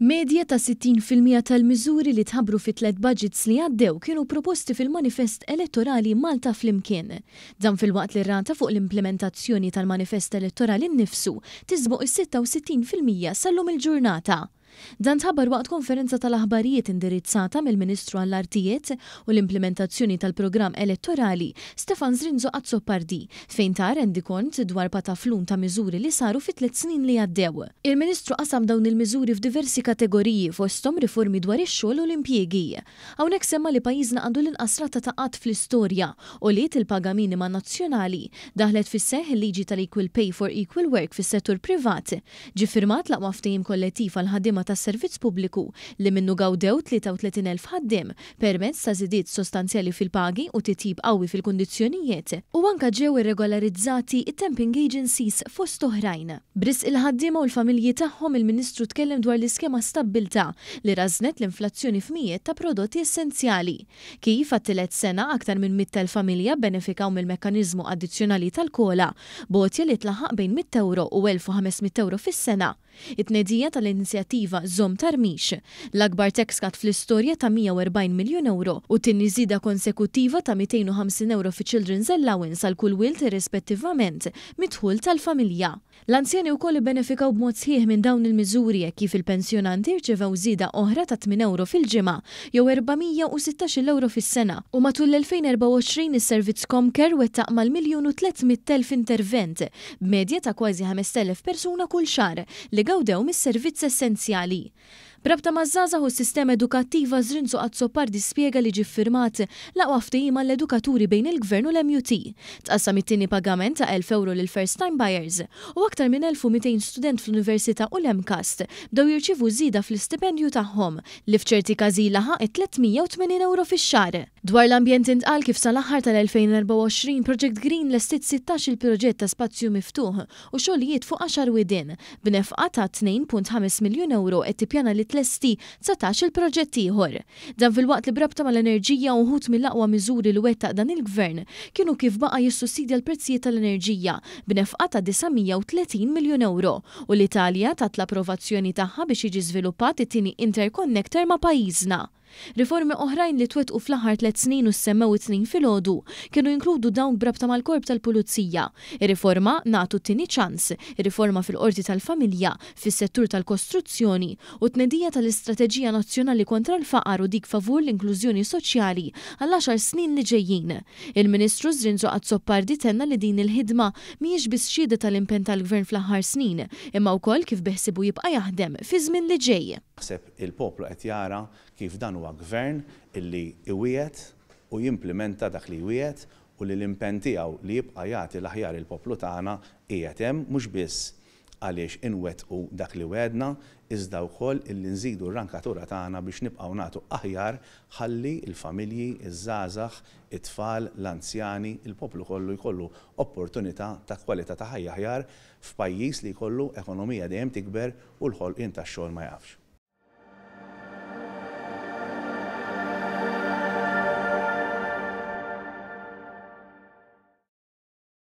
Medja ta' 60% tal-miżuri li tħabbru fit-tliet budgets li għaddew kienu proposti fil-manifest elettorali Malta Flimkien. Dan filwaqt li r-rata fuq l-implimentazzjoni tal-manifest elettorali nnifsu tisboq is-66% sal-lum il-ġurnata. Dan tħabbar waqt konferenza tal-aħbarijiet indirizzata mill-Ministru għall-Artijiet u l-Implimentazzjoni tal-Programm Elettorali, Stefan Zrinzo Azzopardi, fejn ta rendikont dwar pataflun ta' miżuri li saru fit-tliet snin li għaddew. Il-Ministru qasam dawn il-miżuri f'diversi kategoriji fosthom riformi dwar ix-xogħol u l-impjiegi. Hawnhekk semma li pajjiżna għandu l-inqas rata ta' qgħad fl-istorja, għoliet il-paga minima nazzjonali, daħlet fis-seħħ il-liġi tal-Equal Pay for Equal Work fis-settur privat, Ġie ffirmat l-aqwa ftehim kollettiv għall-ħaddiema tas-servizz pubbliku li minnu gawdew 33,000 ħaddiem permezz ta' żidiet sostanzjali fil-pagi u titjib qawwi fil-kundizzjonijiet, u anke ġew irregolarizzati t-temping agencies fost oħrajn. B'risq il-ħaddiema u l-familji tagħhom, il-Ministru tkellem dwar l-iskema Stabbiltà li rażżnet l-inflazzjoni f'mijiet ta' prodotti essenzjali. Kif, għat-tielet sena, aktar minn 100,000 familja bbenefikaw mill-mekkaniżmu addizzjonali tal-COLA, b'għotja li tlaħħaq bejn €100 u €1,500 fis-sena. It-tnedija tal-inizjattiva Żomm Tarmix, l-akbar tax cut fl-istorja ta' €140 miljun u t-tieni żieda konsekuttiva ta' €250 fiċ-Children's Allowance għal kull wild irrispettivament mid-dħul tal-familja. L-anzjani wkoll ibbenefikaw b'mod sħiħ minn dawn il-miżuri hekk kif il-pensjonanti rċevew żieda oħra ta' €8 fil-ġimgħa jew 416-il ewro fis-sena u matul l-2024 is-servizz Comcare wettaq mal-miljun u 300,000 intervent b'medja ta' kważi 5,000 persuna kull xahar li gawdew mis-servizz essenzjali. B'rabta maż-żgħażagħ u s-sistema edukattiva, Zrinzo Azzopardi spjega li ġie ffirmat l-aqwa ftehim għall-edukaturi bejn il-Gvern u l-MUT. Tqassam it-tieni pagament ta' €1,000 lill-first time buyers u aktar minn 1,200 student fl-Università u l-MCAST bdew jirċievu żieda fl-istipendju tagħhom li f'ċerti każi laħaq it-€380 fix-xahar. Dwar l-ambjent intqal kif sal-aħħar tal-2024 Project Green lestiet 16-il proġett ta' spazju miftuħ u xogħlijiet fuq għaxar widien, b'nefqa ta' €2.5 miljun qed tippjana li tlesti 19-il proġett ieħor. Dan filwaqt li b'rabta mal-enerġija uħud mill-aqwa miżuri li wettaq dan il-Gvern kienu kif baqa' jissussidja l-prezzijiet tal-enerġija b'nefqa ta' €930 miljun u l-Italja tat l-approvazzjoni tagħha biex jiġi żviluppat it-tieni interconnector ma' pajjiżna. Riformi oħrajn li twettqu fl-aħħar tliet snin u ssemmew it-Tnejn filgħodu kienu jinkludu dawn b'rabta mal-Korp tal-Pulizija, ir-riforma Nagħtu t-Tieni Ċans, ir-riforma fil-Qorti tal-Familja, fis-settur tal-kostruzzjoni u t-tnedija tal-Istrateġija Nazzjonali kontra l-Faqar u dik favur l-inklużjoni soċjali għall-għaxar snin li ġejjin. Il-Ministru Zrinzo Azzopardi tenna li din il-ħidma mhijiex biss xhieda tal-impenn tal-Gvern fl-aħħar snin, imma wkoll kif beħsiebu jibqa' jaħdem fiż-żmien li ġej. Naħseb il-poplu qed jara kif dan huwa gvern illi iwiegħed u jimplimenta dak li jwiegħed u li l-impenn tiegħu li jibqa' jagħti l-aħjar il-poplu tagħna qiegħed hemm mhux biss għaliex inwettqu dak li wegħdna iżda wkoll illi nżidu r-rankatura tagħna biex nibqgħu nagħtu aħjar ħalli l-familji, iż-żgħażagħ, it-tfal, l-anzjani, il-poplu kollu jkollu opportunità ta' kwalità ta' ħajja aħjar f'pajjiż li jkollu ekonomija dejjem tikber u l-ħolqien tax-xogħol ma jaqafx.